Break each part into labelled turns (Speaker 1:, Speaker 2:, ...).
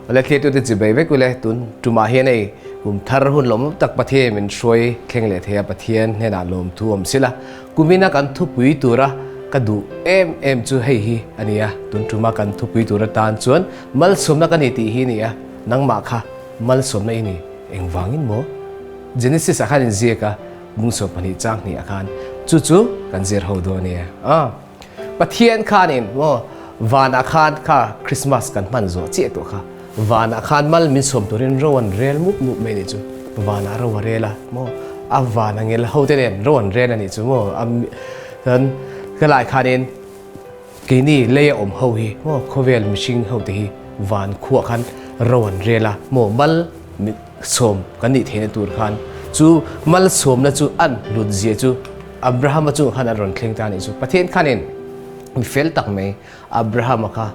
Speaker 1: Awle thliatute chibai vek ule, tun tumah hian hei kum thar hun lawmawm tak Pathian min hruai thleng leh thei a, Pathian hnenah lawmthu awm sila. Kumina kan thupui tura ka duh em em chu hei hi a ni a, tun tuma kan thupui tur atan chuan malsawmna ka ni tih hi a ni a, nangmah kha malsawmna i ni engvangin maw? Genesis ah khan inziak a, bung 12 chang hnih ah khan chu chu kan zir ho dawn a nia. Pathian khanin maw vanah khan kha Christmas kan hman zawh chiah tawh kha vanah khan mal min sawm turin ro an rel mup mup mai a nih chu vanah ro a rel a maw a van a ngel ho te nen ro an rel a nih chu maw a chuan ka lai khanin keini lei a awm ho hi maw khawvel mihring ho te hi van khuah khan ro an rel a maw mal min sawm kan nih theihna tur khan chu malsawmna chu an hlut zia chu Abrahama chungah khan a rawn thleng ta a nih chu. Pathian khanin mi fel tak mai Abrahama kha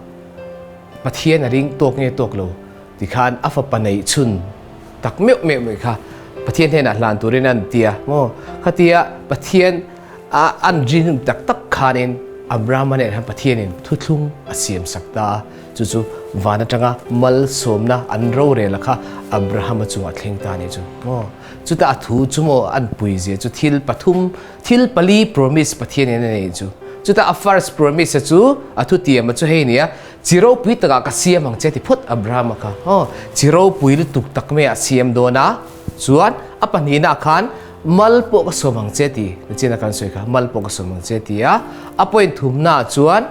Speaker 1: Pathian a ring tawk nge tawk lo ti khan a fapa neih chhun tak meuh meuh mai kha Pathian hnenah hlan turin an ti a maw? Khatia Pathian a an rin tak tak khanin Abrahama nen khan Pathianin thuthlung a siam sak ta a. Chu chu van atanga malsawmna an rorel a kha Abrahama chungah thleng ta a nih chu maw? Chutah a thu chu maw an pui zia chu thil pathum, thil pali promise Pathian in a nei chu. Chutah a first promise a chu a thu tiam a chu hei nia, Chi ropui takah ka siam ang che ti phawt Abrahama kha. Aw, chi ropui lutuk tak mai ah siam dawn a, chuan a pahnihna khan mal pawh ka sawm ang che ti, nachina kan sawi kha, mal pawh ka sawm ang che ti a, a point thumna ah chuan,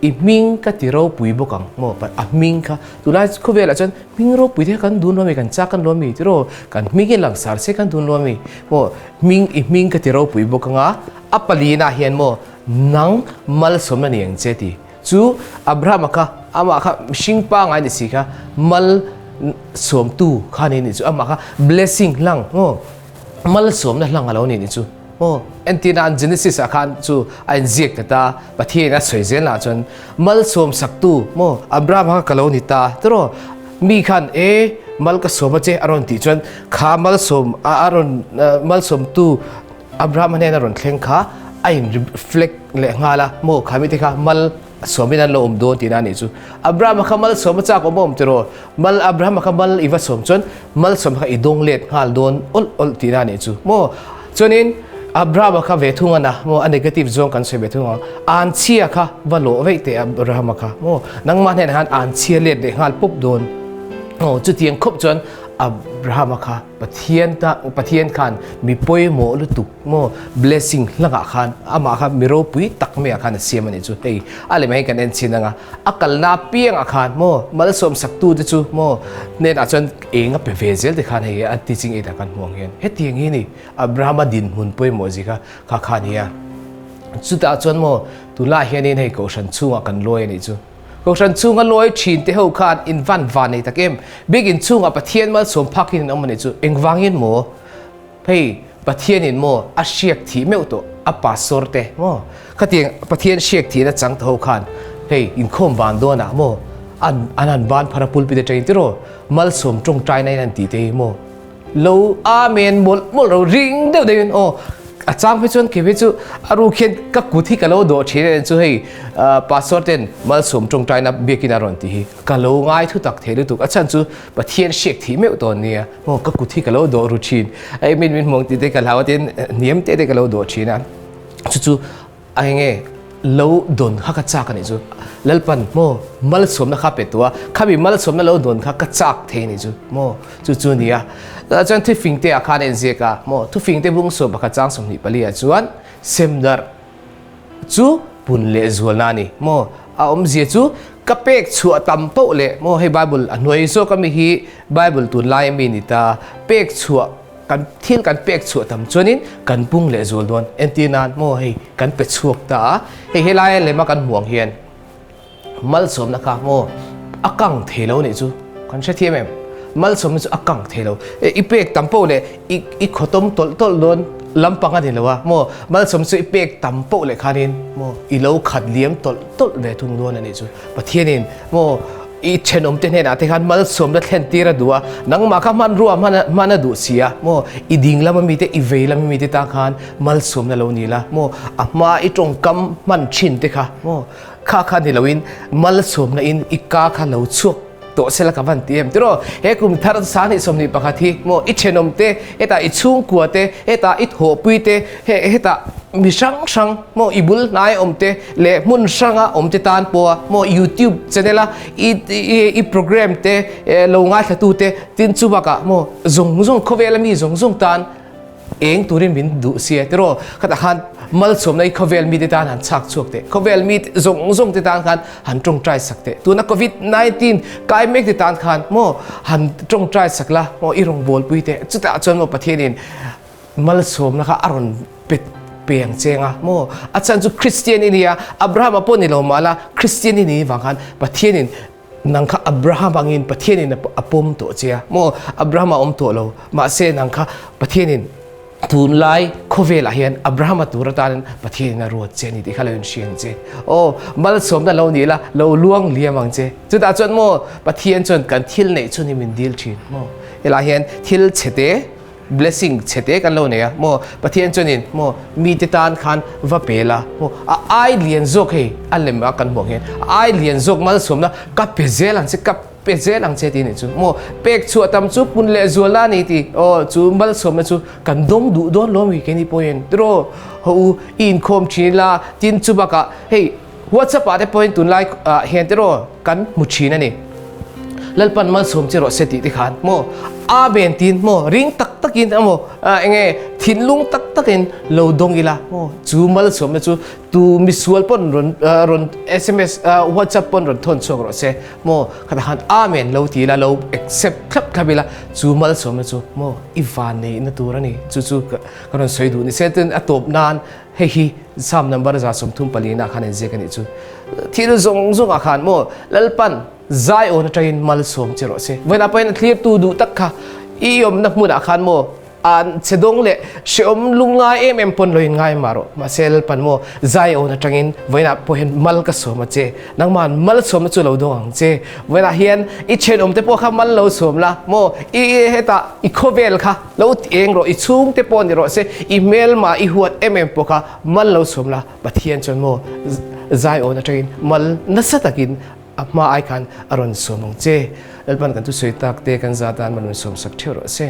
Speaker 1: I hming ka ti ropui bawk ang maw? A hming kha tunlai khawvelah chuan hming ropui te kha kan dun lo ami, kan chak kan lo ami tiraw? Kan hming hi langsar se kan dun lo ami maw? Hming i hming ka ti ropui bawk anga a palina hian maw nang malsawmna ni ang che ti chu Abrahama kha amah kha mihring pangai ni si kha mal sawmtu kha ni ni chu amah kha blessing hlang maw malsawmna hlang a lo ni ni chu. Aw, entirna an Genesis ah khan chu a inziak ta ta, Pathian a sawi zel ah chuan malsawm saktu maw Abraham kha ka lo ni ta tiraw? Mi khan e mal ka sawm a che a rawn tih chuan kha malsawm a a rawn malsawmtu Abraham hnen a rawn thleng kha a in reflect leh nghal a maw kha mite kha mal sawmin an lo awm dawn tihna a nih chu. Abraham kha malsawm a chak awm a awm tiraw? Mal Abraham kha mal i va sawm chuan malsawm kha i dawng let nghal dawn awlh awlh tihna a nih chu maw? Chuanin Abraham kha ve thung a na maw? A negative zawng kan sawi ve thung ang. Anchhia kha va lawh veih teh Abraham kha maw? Nangmah hnenah khan anchhia let leh nghal pawp dawn maw? Chutiang khawp chuan Abraham kha Pathian ta Pathian khan mi pawimawh lutuk maw blessing hlangah khan amah kha mi ropui tak maiah khan a siam a nih chu hei a lem hi kan en chin anga a kalna apiangah khan maw malsawm saktu te chu maw hnenah chuan eng a pe ve zel te khan hei a teaching aid ah kan hmuh ang hian hetiang hi ni Abrahama dinhmun pawimawh zia kha kha kha a ni a chutah chuan maw tunlaiah hianin hei kohhran chhungah kan lawi a nih chu. Kohhran chhunga lawi thin te ho khan in van van nei tak em? Biakinn chhungah Pathian malsawm phak hian in awm a nih chu. Engvangin maw? Hei Pathian in maw a hriak thih meuh tawh a pastor te maw? Khatiang Pathian hriak thihna chang te ho khan hei inkhawm van dawnah maw an an han ban phar a pulpit atangin tiraw malsawm tawngtaina in an tih te hi maw? Lo amen mawlh mawlh ro ring deuh deuhin aw a chang phei chuan kei phei chu a ruk hian ka kut hi ka lo dawh thin a chu hei pastor ten malsawm tawngtaina biakin a rawn tih hi ka lo ngai thu tak thei lutuk a chhan chu Pathian hriak thih meuh tawn nia maw ka kut hi ka lo dawh ru thin ei min min hmuang tih te ka hlau a tin hniam te te ka lo dawh thin a chu chu A enge lo dawn kha ka chak a nih chu. Lalpan maw malsawmna kha pe tua, khami malsawmna lo dawn kha ka chak thei a nih chu maw chu chu nia. Tah chuan thufing te ah khan a inziak a maw thufing te bung sawm pakhat chang 24 ah chuan semdarh chu pun leh zualna a ni maw a awmzia chu ka pek chhuah tam poh leh maw hei bible a hnuai zawk ami hi bible tunlai ami ni ta pek chhuah Kan thil kan pek chhuah tam chuanin kan pung leh zual dawn. Entir nan maw hei kan pe chhuak ta a, hei helaia lema kan hmuh ang hian malsawmna kha maw a kang thei lo nih chu kan hrethiam em? Malsawmna chu a kang thei lo. I pek tam poh leh i i khawtawm tawlh tawlh dawn lampang a ni lo a maw, malsawmna chu i pek tam poh leh khanin maw i lo khat liam tawlh tawlh ve thung dawn a nih chu. Pathianin maw i thenawmte hnenah te khan malsawmna thlen tir a duh a, nangmah kha hmanrua hman a duh si a, maw i ding lama mite i vei lama mite tan khan malsawmna lo ni la, maw a hma i tawngkam hman thin te kha maw kha kha ni loin malsawmna in i ka kha lo chhuak. tawh sela ka van ti em tiraw? He kum thar 2021 hi maw i thenawm te, hetah i chhungkua te, hetah i thawhpui te, he hetah mi hrang hrang maw i bul hnai awm te leh hmun hranga awm te tan pawha maw youtube channel a i i program te lo ngaithla tu te tin chu bakah maw zawng zawng khawvela mi zawng zawng tan eng turin min duh sia tiraw khatah khan malsawmna i khawvel mite tan han chhak chhuak teh khawvel mi zawng zawng te tan khan han tawngtai sak teh tuna covid 19 kai mek te tan khan maw han tawngtai sak la maw i rawngbawl pui teh chutah chuan maw Pathianin malsawmna kha a rawn pe peng cheng a maw a chhan chu Kristian i nia Abraham a pawh ni lo mah la Kristian i ni vang khan Pathianin Nang kha Abraham angin Pathianin a pawm tawh che a maw? Abraham a awm tawh lo, mahse nang kha Pathianin tunlai khawvelah hian Abraham a tur atanin Pathianin a ruat che a ni tih kha lo inhria ang che. Aw, malsawmna lo ni la, lo luang liam ang che. Chutah chuan maw Pathian chuan kan thil neih chhun hi min dil thin maw? Helaiah hian thil chhete Blessing chhete kan lo nei a maw Pathian chuanin maw mite tan khan va pe la maw a ai lian zawk hei a lem a kan hmuh ang hian a ai lian zawk malsawmna ka pe zel ang che ka pe zel ang che tih anih chu maw pek chhuah tam chu pun leh zual la ani tih aw chu malsawmna chu kan dawng duh dawn lo ami keini pawhin tiraw haw u i inkhawm thin ila tin chu bakah hei WhatsApp ah te pawhin tunlai ah hian tiraw kan hmu thin a ni. Lalpan malsawm che rawh se tih te khan maw Amen tiin maw ring tak takin emaw enge thinlung tak takin lo dawng ila maw chu malsawmna chu tu misual pawn rawn rawn sms WhatsApp pawn rawn thawn chhuak rawh se maw khatah khan Amen lo ti ila lo accept thlap thlap ila chu malsawmna chu maw i vanneihna tur a ni chu chu ka rawn sawi duh ni se tin a tawp nan Hei hi Psalm number 34 nah khan inziak a nih chu. Thil zawng zawngah khan maw Lalpan Zion atangin malsawm che rawh se. Vawiinah pawhin a thlirtu duh tak kha i awmna hmunah khan maw an che dawng leh hrehawm lungngai em em pawn lo inngai mah rawh. Mahse Lalpan maw Zion atangin vawiinah pawhin mal ka sawm a che. Nangmahan malsawmna chu lo dawng ang che. Vawiinah hian i thenawmte pawh kha mal lo sawm la maw i hetah i khawvel kha Lo ti eng rawh, i chhungte pawh ni rawh se, i hmelma i huat em em pawh kha mal lo sawm la, Pathian chuan maw Zion atangin mal nasa takin a hma ai khan a rawn sawm ang che. Lalpan kan thusawi tak te kan zah tan mal rawn sawm sak theuh rawh se.